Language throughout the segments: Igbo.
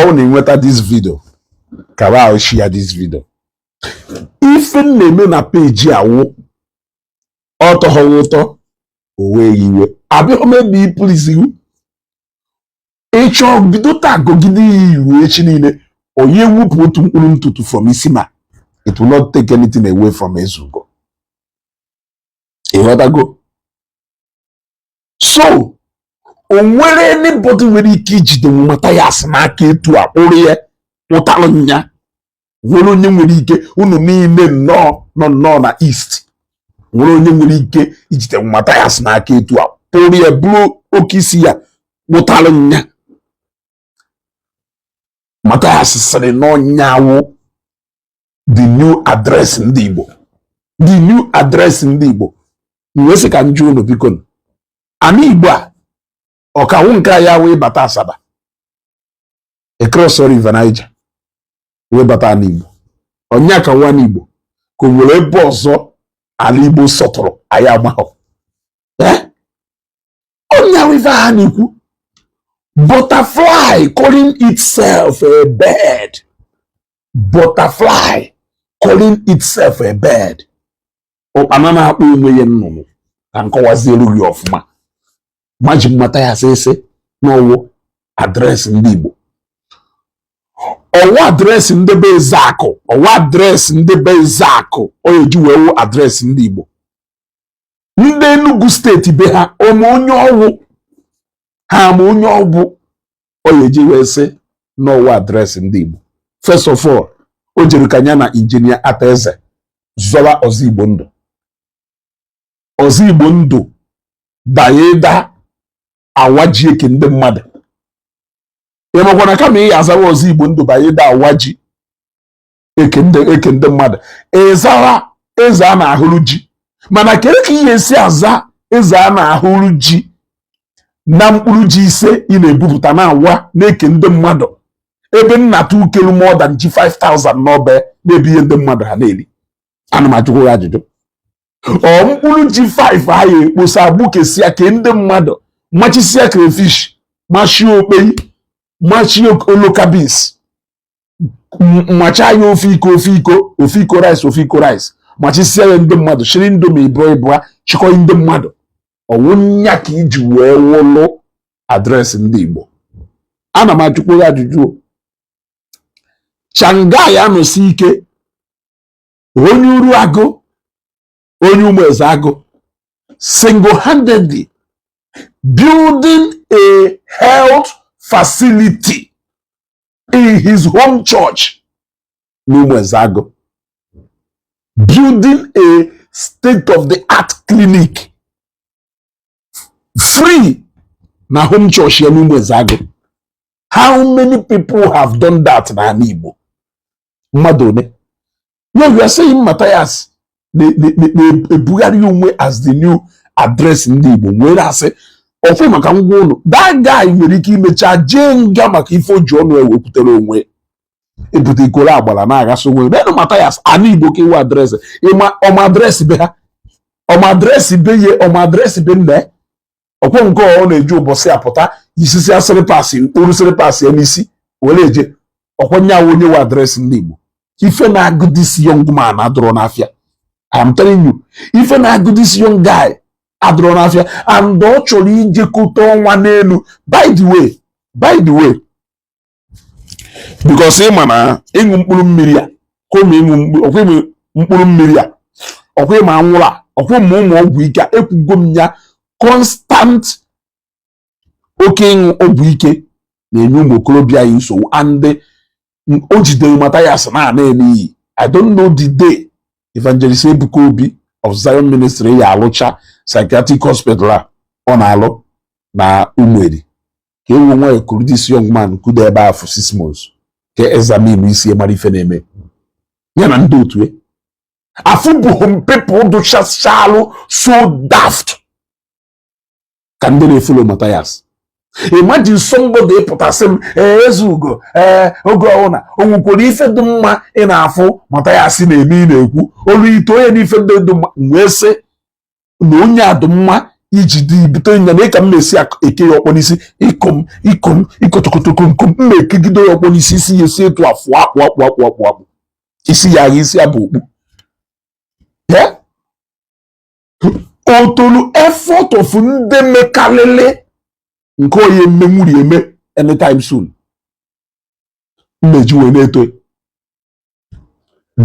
Ọ na enweta this video, kaba ahụ share this video. Ife m na-eme na peji awụ ọ tọghọghị ụtọ, o wee iwe abịaghị m ebe i please you. Ịchọ bido taa gọgide ya iwu echi niile, onye wupụ otu mkpụrụ ntutu from isi ma it will not take anything away from Ezugo. Ịghọtago? So o nwere anybody nwere ike ijide Mathias n'aka etu a kpụrụ ya kpụtalụ nya? Nwere onye nwere ike? Unu niile nnọọ nọ nnọọ na East, nwere onye nwere ike ijide Mathias n'aka etu a kpụrụ ya, bụrụ oke isi ya kpụtalụ nya? Mathias sịrị n'ọnyanwụ the new address ndị Igbo, the new address ndị Igbo. Wee sị ka njụ unu, biko, ana Igbo a ọkawụ nke a ya wee bata Asaba, across River Niger wee bata ana Igbo, onye ka nwa Igbo ka o nwere ebe ọzọ ala Igbo sọtụrụ anyị amaghọ? Onye ife ha na-ekwu, butterfly calling itself a bird, butterfly calling itself a bird, ụkpana na-akpọ onwe ya nnụnụ. Ka nkọwazielu gị ọfụma, maji mmata ya sị n'ọwụ address ndị Igbo, ọwa address ndị be Ezeakụ, ọwa address ndị be Ezeakụ, ọ eji wee wụ address ndị Igbo. Ndị Enugu Steeti be ha ọma onye ọwụ ha ama onye ọbụ ọ eji wee sị n'ọwa address ndị Igbo? First of all, o jere ka ya na Injinia Ata Eze zọwa Ọzọ Igbo Ndụ. Ọzọ Igbo Ndụ banye da awa ji eke ndị mmadụ. Ị makwa na kama ị azawa Ọzọ Igbo Ndụ banye da awa ji eke ndị mmadụ, ịzara eze a na-ahụrụ ji. Mana kedu ka ihe esi aza eze a na-ahụrụ ji na mkpụrụ ji 5 ị na-ebupụta na-awa na-eke ndị mmadụ, ebe nnata ukelu more than ji 5000 n'ọbe na-ebi ihe ndị mmadụ ha na-eri? Ana m ajụkwa ya ajụjụ. Ọ mkpụrụ ji 5 ha ya ekposa gbukesia ke ndị mmadụ, machisia crayfish, machie okpei, machie oloka beans, macha ya ofe iko, ofe iko, ofe iko rice, ofe iko rice, machisia ya ndị mmadụ, shiri Indomie ịbụọ ịbụọ, chịkọ ndị mmadụ? Ọwụ nya ka iji wee wụlụ address ndị Igbo? Ana m ajụkwa ya ajụjụ. Changai anọsi ike, onye uru agụ, onye ụmụ eze agụ, single-handedly building a health facility in his home church n'ụmụ eze agụ, building a state of the art clinic free na home church ya n'ụmụ eze agụ. How many people have done that n'ala Igbo? Mmadụ one? No, you are saying Matthias na-ebugharị onwe as the new address ndị Igbo. Nwere asị ọfụ maka ngwa ụlọ. That guy nwere ike imecha jee nga maka ife o ji ọnụ ewepụtara onwe, ebute ikoro agbara na-aghasa onwe nenu. Matthias, ana Igbo ka iwu address ịma ọma address be ha, ọma address be ye, ọma address be nne ọkwọ nke ọ na-eji ụbọchị apụta isisi asịrị pasị mkpụrụ slippers ya n'isi were eje ọkwanye awụ onye nwe address ndị Igbo. Ife na-agụ this young man adụrọ n'afịa. I am telling you, ife na-agụ this young guy adụrọ n'afịa, and ọ chọrọ ijekọta ọnwa n'elu. By the way, by the way, because ị ma na ịṅụ mkpụrụ mmiri a koma ịṅụ ọkwa ịmụ mkpụrụ mmiri a, ọkwa ịma anwụrụ a, ọkwa ịma ụmụ ọgwụ ike a, ekwugo m ya constant, oke ịṅụ ọgwụ ike na-enye ụmụ okorobịa anyị nsogbu, and o jidere Mathias na-ana n'iyi. I don't know the day Evangelist Ebuka Obi of Zion Ministry ya alụcha psychiatric hospital a ọ na-alụ na Umueri, ka ewu nwa kuru this young man kudo ebe a for 6 months ka examine isi mara ife na-eme ya na ndị otu ya. Afụbụghị people dụchachalụ so daft ka ndị na-e follow Mathias. Imagine somebody pụtasị m, ee, Ezeugo, ee, oge ọbụla o nwekwara ife dị mma ị na-afụ Mathias na-eme, ị na-ekwu olu ite onye n'ife ndị dị mma, wee sị na onye a dị mma. Iji dị bute nya na ịka m esi eke ya ọkpọ n'isi, ikom ikom ikotokotokomkom, m na-ekegide ya ọkpọ n'isi, isi ya esi etu afụ akpụ akpụ akpụ akpụ akpụ, isi ya agha, isi ya bụ okpu. Yeah? Otolu effort of ndị mekarịrị nke onye mmenwuri eme anytime soon mmeji wee na-eto.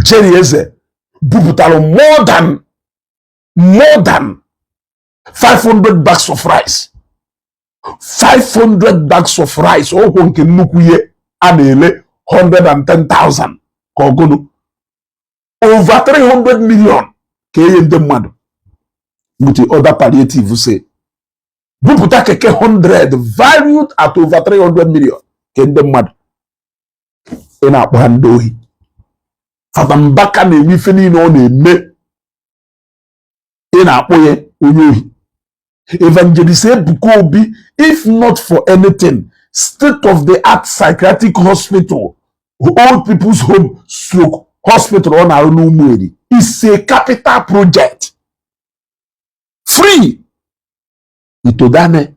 Jerry Eze bupụtara more than 500 bags of rice, 500 bags of rice, ọkwụ nke nnukwu ihe a na-ele 110,000 ka ọgụnụ, over 300 million ka enye ndị mmadụ with the other palliative. Say bupụta keke 100 valued at over 300 million ke ndị mmadụ, ị na-akpọ ha ndị ohi. Fada Mbaka na-eme ife niile ọ na-eme, ị na-akpọ ya onye ohi. Evangelist Ebuka Obi, if not for anything, state of the art psychiatric hospital, old people's home stroke hospital ọ na-arụ n'Ụmụeri is a capital project, free. Itodane,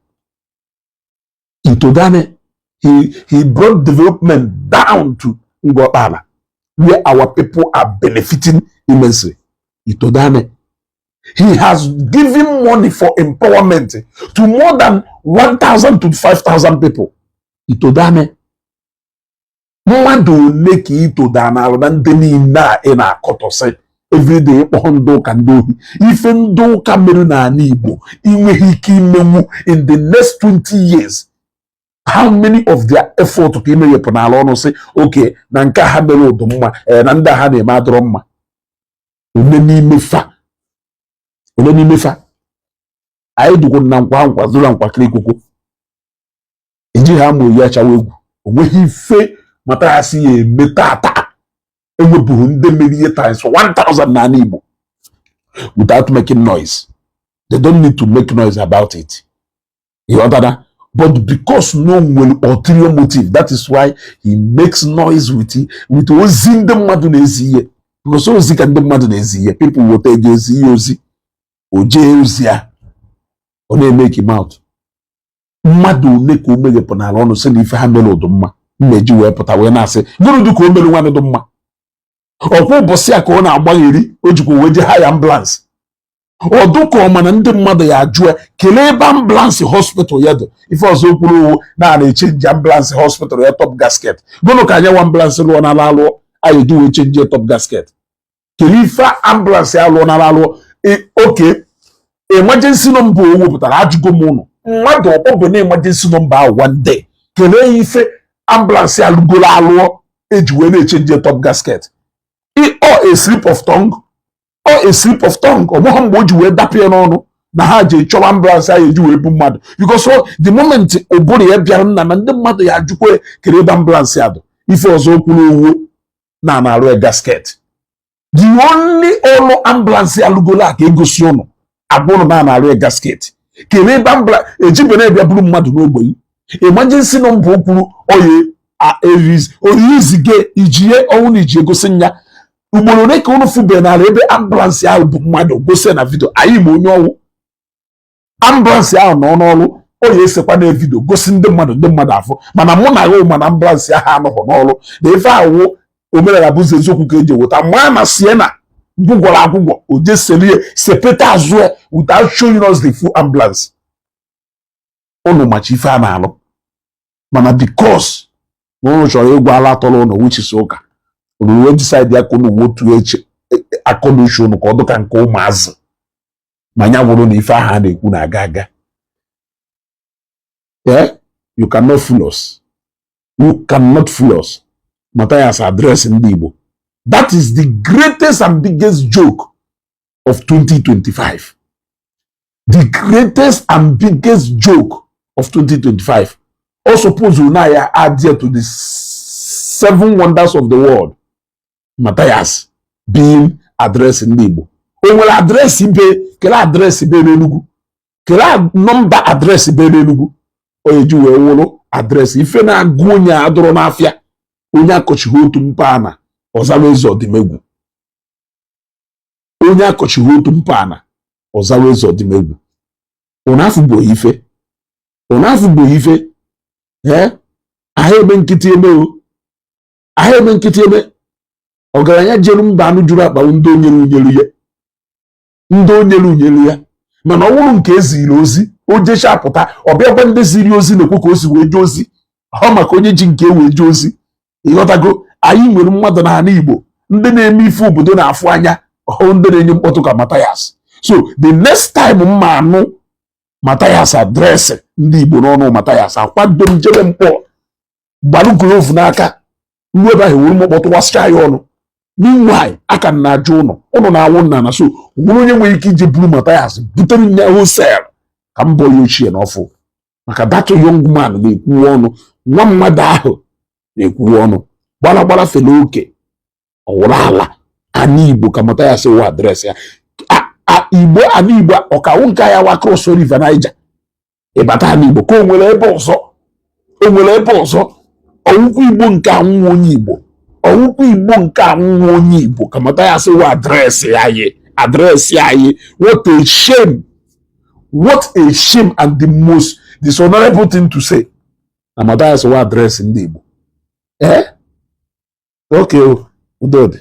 Itodane, he brought development down to Ngokpala, where our people are benefiting immensely. Itodane, he has given money for empowerment to more than 1,000 to 5,000 people. Itodane, mmadụ ole ka itodane alụ na ndị niile a ị na-akọtọsị everyday, ịkpọ ndị ụka ndị ohi? Ife ndị ụka mere n'ala Igbo inweghị ike imenwu in the next 20 years. How many of their effort ka imeghepụ n'ala ọnụ sị oke na nke a ha mere ụdụ mma, ee, na ndị a ha na-eme adọrọ mma? One n'ime fa, one n'ime fa anyị dukwu na nkwa nkwa zụrụ nkwakịrị ikwukwu ejighị amụ oyi achawa egwu. Onweghị ife Mathias ya eme tata enwebụghị ndị mere ihe times 1000 n'ala Igbo without making noise. They don't need to make noise about it, ịghọtara? But because no nwere ulterior motive, that is why he makes noise with ozi ndị mmadụ na-ezi ihe, because ozi ka ndị mmadụ na-ezi ihe. People weta ego ezi ihe ozi, o jee ozi ya, ọ na-emeki mouth. Mmadụ one ka o meghepụ n'ala ọnụ sị na ife ha mere ụdụ mma mmeji wee pụta wee na-asị gịnị dị ka o mere nwanne dị mma? Ọkwa ụbọchị a ka ọ na-agbagheri, o jikwa wee jee hire ambulance. Ọdụ ka ọ mana ndị mmadụ ya ajụ ya kelee ebe ambulance hospital ya dị. Ife ọzọ kwuru owu na na-echange ambulance hospital ya top gasket. Gụnụ ka anya nwa ambulance lụọ n'ala alụọ anyị eji wee change top gasket? Kelee ife ambulance ya lụọ n'ala alụọ? Oke emergency number o wepụtara, ajụgo m ụnụ, mmadụ ọkpọ bụ na emergency number ahụ one day? Kelee ya ife ambulance ya lụgoro alụọ eji wee na-echange top gasket? Ọ a slip of tongue, ọ a slip of tongue. Ọ bụghị mgbe o ji wee dapụ ya n'ọnụ na ha ji chọwa ambulance ahụ eji wee bu mmadụ, because the moment ụbụrụ ya bịara nna na ndị mmadụ ya ajụkwa kere ebe ambulance ya dị. Ife ọzọ kwuru owu na na-arụ ya gasket. The only ọlụ ambulance ya lụgolo a ka egosi ụnụ agwa ụnụ na na-arụ ya gasket. Kere ebe ambulance ejibe na-ebịa buru mmadụ n'ogbenye? Emergency number o kwuru oye oyizige ijie ọnwụ na iji egosi nya. Ugboro ole ka unu fube n'ala ebe ambulance ahụ bụ mmadụ gosi na video anyị ma onye ọnwụ ambulance ahụ nọ n'ọrụ, o ya esekwa na video gosi ndị mmadụ, ndị mmadụ afụ? Mana mụ na ahụ mana ambulance ahụ anọghị n'ọrụ na ife ahụ omenala bụzi eziokwu ka eji eweta maa na siena gwụgwọrọ agwụgwọ o je selie sepete azụ ya without showing us the full ambulance. Unu macha ife a na-alụ, mana because na unu chọrọ ịgwa ala atọrọ unu, which is ụka, unu wee decide ya ka unu wotu eche akọ na uche unu ka ọ dịka nke ụmụazị ma ya wụrụ na ife ahụ a na-ekwu na-aga aga. Yeah, you cannot fool us, you cannot fool us. Matthias address ndị Igbo, that is the greatest and biggest joke of 2025, the greatest and biggest joke of 2025. Also suppose na ya add here to the seven wonders of the world. Matthias being address ndị Igbo, o nwere address be? Kele address be n'Enugu? Kele number address be n'Enugu o eji wee wụrụ address? Ife na-agụ onye adụrụ n'afịa, onye akọchighị otu mpaghara ọzara eze ọdịmegwu, onye akọchighị otu mpaghara ọzara eze ọdịmegwu. Ụnụ afụbụghị ife, ụnụ afụbụghị ife. Ee, ahụ eme nkịtị eme o, ahụ eme nkịtị eme. Ọgaranya jere mba anụ juru akpa, ndị onyere unyelu ya, ndị onyere unyelu ya. Mana ọ bụrụ nke eziri ozi, o jecha pụta, ọ bịakwa ndị ziri ozi na-ekwu ka o si wee jee ozi ọ, maka onye ji nke wee jee ozi. Ịghọtago? Anyị nwere mmadụ n'ala Igbo, ndị na-eme ife obodo na-afụ anya, ọhụ ndị na-enye mkpọtụ ka Mathias. So the next time mma anụ Mathias address ndị Igbo n'ọnụ Mathias, akwado m jebe mkpọ, gbalụ glove n'aka, ruo ebe ahụ, were m kpọtụwasịcha ya ọnụ. Meanwhile, aka m na-ajụ ụnụ, ụnụ na-awụ nna na so nwere onye nwere ike ije buru Mathias butere nya wholesale ka m bọọ ya ochie n'ọfụ, maka that young man na-ekwuwe ọnụ, nwa mmadụ ahụ na-ekwuwe ọnụ gbara gbara fele oke ọwụrụ ala ana Igbo ka Mathias wụ address ya. Igbo, ana Igbo, ọkawụ nke ya wa cross River Niger ịbata ana Igbo, ka o nwere ebe ọzọ, o nwere ebe ọzọ. Ọwụkwa Igbo nke anwụ onye Igbo, ọwụkwa Igbo nke anwụ onye Igbo ka Mathias wụ address anyị, address anyị. What a shame, what a shame and the most dishonorable thing to say na Mathias wụ address ndị Igbo. Eh, okay, udo dị.